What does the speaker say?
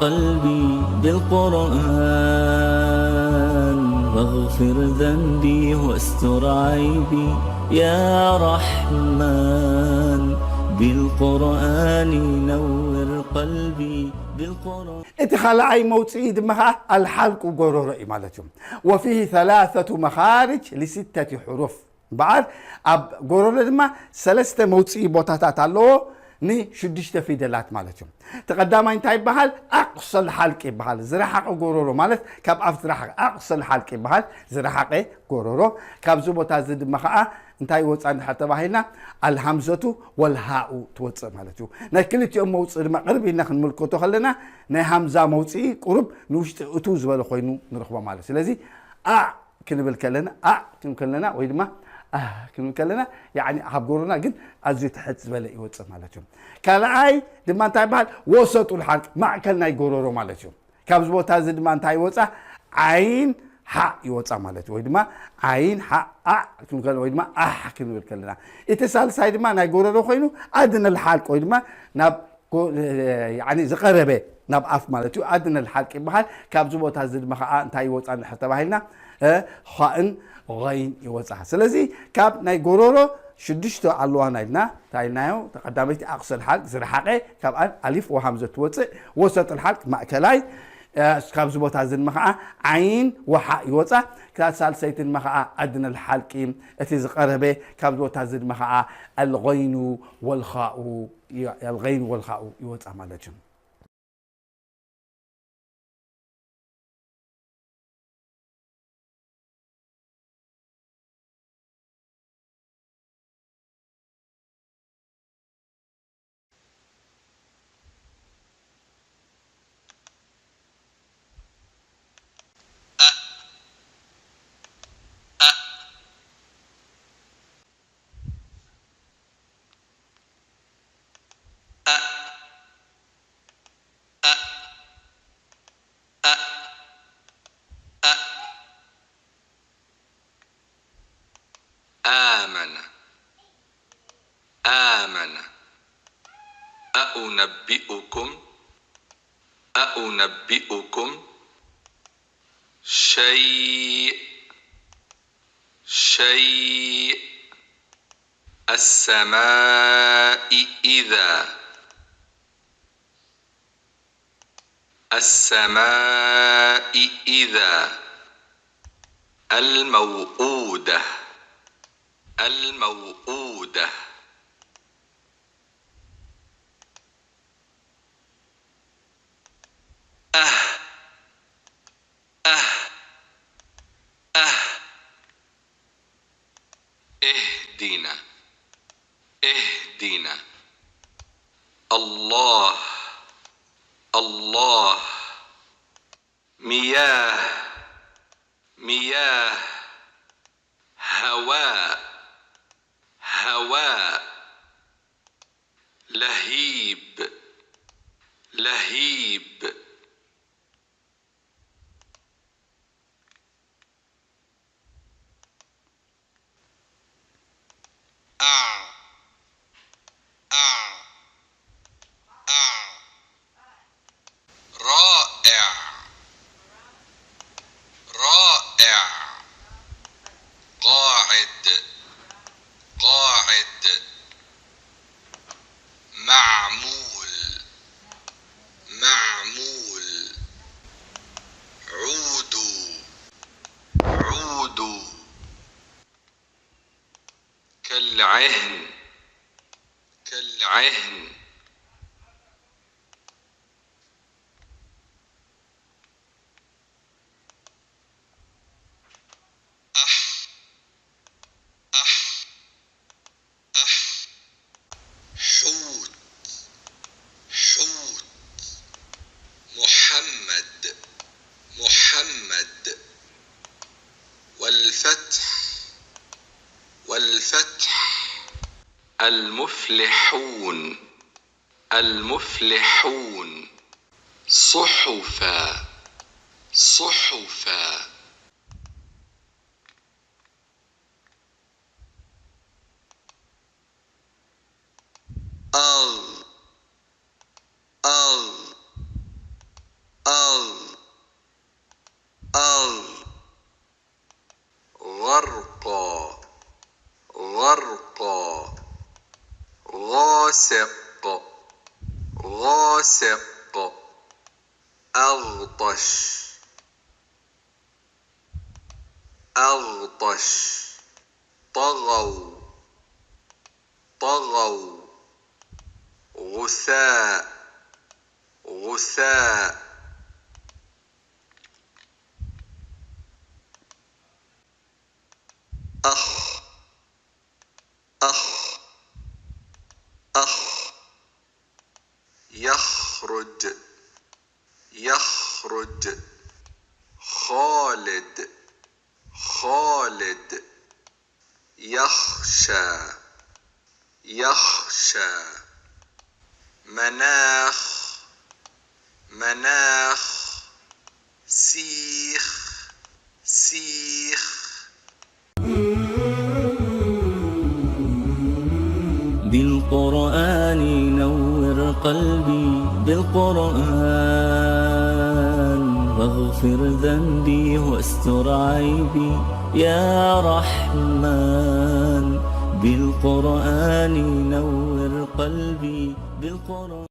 قلبي بالقرآن، واغفر ذنبي واستر عيبي. يا رحمن، بالقرآن نور قلبي، بالقرآن. እቲ ካልኣይ መውፅኢ ድማ ከዓ ኣልሓልቁ ጎረሮ እዩ ማለት እዩ። ወፊህ ثلاثة مخارج لستة حروف እምበኣር ኣብ ጎረሮ ድማ ሰለስተ መውፅኢ ቦታታት ኣለዎ፣ ንሽዱሽተ ፊደላት ማለት እዩ። እቲ ቀዳማይ እንታይ ይበሃል? ኣቕሰል ሓልቂ ይበሃል። ዝረሓቐ ጎረሮ ማለት ካብ ኣፍ ዝረሓቐ ኣቕሰል ሓልቂ ይበሃል። ዝረሓቐ ጎረሮ። ካብዚ ቦታ እዚ ድማ ከዓ እንታይ ይወፃ እንድሕር ተባሂልና፣ ኣልሃምዘቱ ወልሃኡ ትወፅእ ማለት እዩ። ናይ ክልቲኦም መውፅኢ ድማ ቅርብ ኢልና ክንምልከቶ ከለና ናይ ሃምዛ መውፅኢ ቁሩብ ንውሽጢ እቱ ዝበለ ኮይኑ ንረኽቦ ማለት እዩ። ስለዚ ኣዕ ክንብል ከለና ኣዕ ክንብል ከለና ወይ ድማ ኣህ ክንብል ከለና ያኒ ካብ ጎሮና ግን ኣዝዩ ትሕት ዝበለ ይወፅእ ማለት እዩ። ካልኣይ ድማ እንታይ ይበሃል? ወሰጡል ሓልቅ፣ ማእከል ናይ ጎሮሮ ማለት እዩ። ካብዚ ቦታ እዚ ድማ እንታይ ይወፃ? ዓይን ሓእ ይወፃ ማለት እዩ። ወይ ድማ ዓይን ሓእ ኣዕ ክንብል ከለና ወይ ድማ ኣሕ ክንብል ከለና፣ እቲ ሳልሳይ ድማ ናይ ጎሮሮ ኮይኑ ኣድነል ሓልቅ ወይ ድማ ናብ ጎ- ያኒ ዝቐረበ ናብ ኣፍ ማለት እዩ። ኣድነል ሓልቅ ይበሃል። ካብዚ ቦታ እዚ ድማ ከዓ እንታይ ይወፃ እንድሕር ተባሂልና፣ እ፣ ኻእን ገይን ይወፃ። ስለዚ ካብ ናይ ጎሮሮ ሽዱሽተ ኣለዋና ኢልና እንታይ ኢልናዮ? ተቐዳመይቲ ኣቕሰል ሓልቅ ዝረሓቐ፣ ካብኣን ኣሊፍ ወሃምዘ ትወፅእ፣ ወሰጡል ሓልቅ ማእከላይ፣ እ፣ ካብዚ ቦታ እዚ ድማ ከዓ ዓይን ወሓእ ይወፃ። ክታ ሳልሰይቲ ድማ ከዓ ኣድነል ሓልቂ እቲ ዝቐረበ፣ ካብዚ ቦታ እዚ ድማ ከዓ ኣልገይኑ ወልኻኡ፣ ኣልገይኑ ወልኻኡ ይወፃ ማለት እዩ። آمن آمن أأنبئكم أأنبئكم شيء شيء السماء إذا السماء إذا الموءودة الموءودة أه أه أه اهدنا اهدنا الله الله مياه مياه هواء هواء لهيب لهيب أع أع أع رائع رائع قاعد قاعد معمول معمول عودوا عودوا كالعهن كالعهن أح أح أح حوت حوت محمد محمد والفتح والفتح المفلحون المفلحون صحفا صحفا أغ أغ غاسق، غاسق. أغطش، أغطش. طغوا، طغوا. غثاء، غثاء. أخ، أخ، أخ. يخرج، يخرج. خالد، خالد. يخشى، يخشى. مناخ، مناخ. سيخ، سيخ. بالقرآن نور قلبي، بالقرآن، واغفر ذنبي واستر عيبي، يا رحمن. بالقرآن نور قلبي، بالقرآن.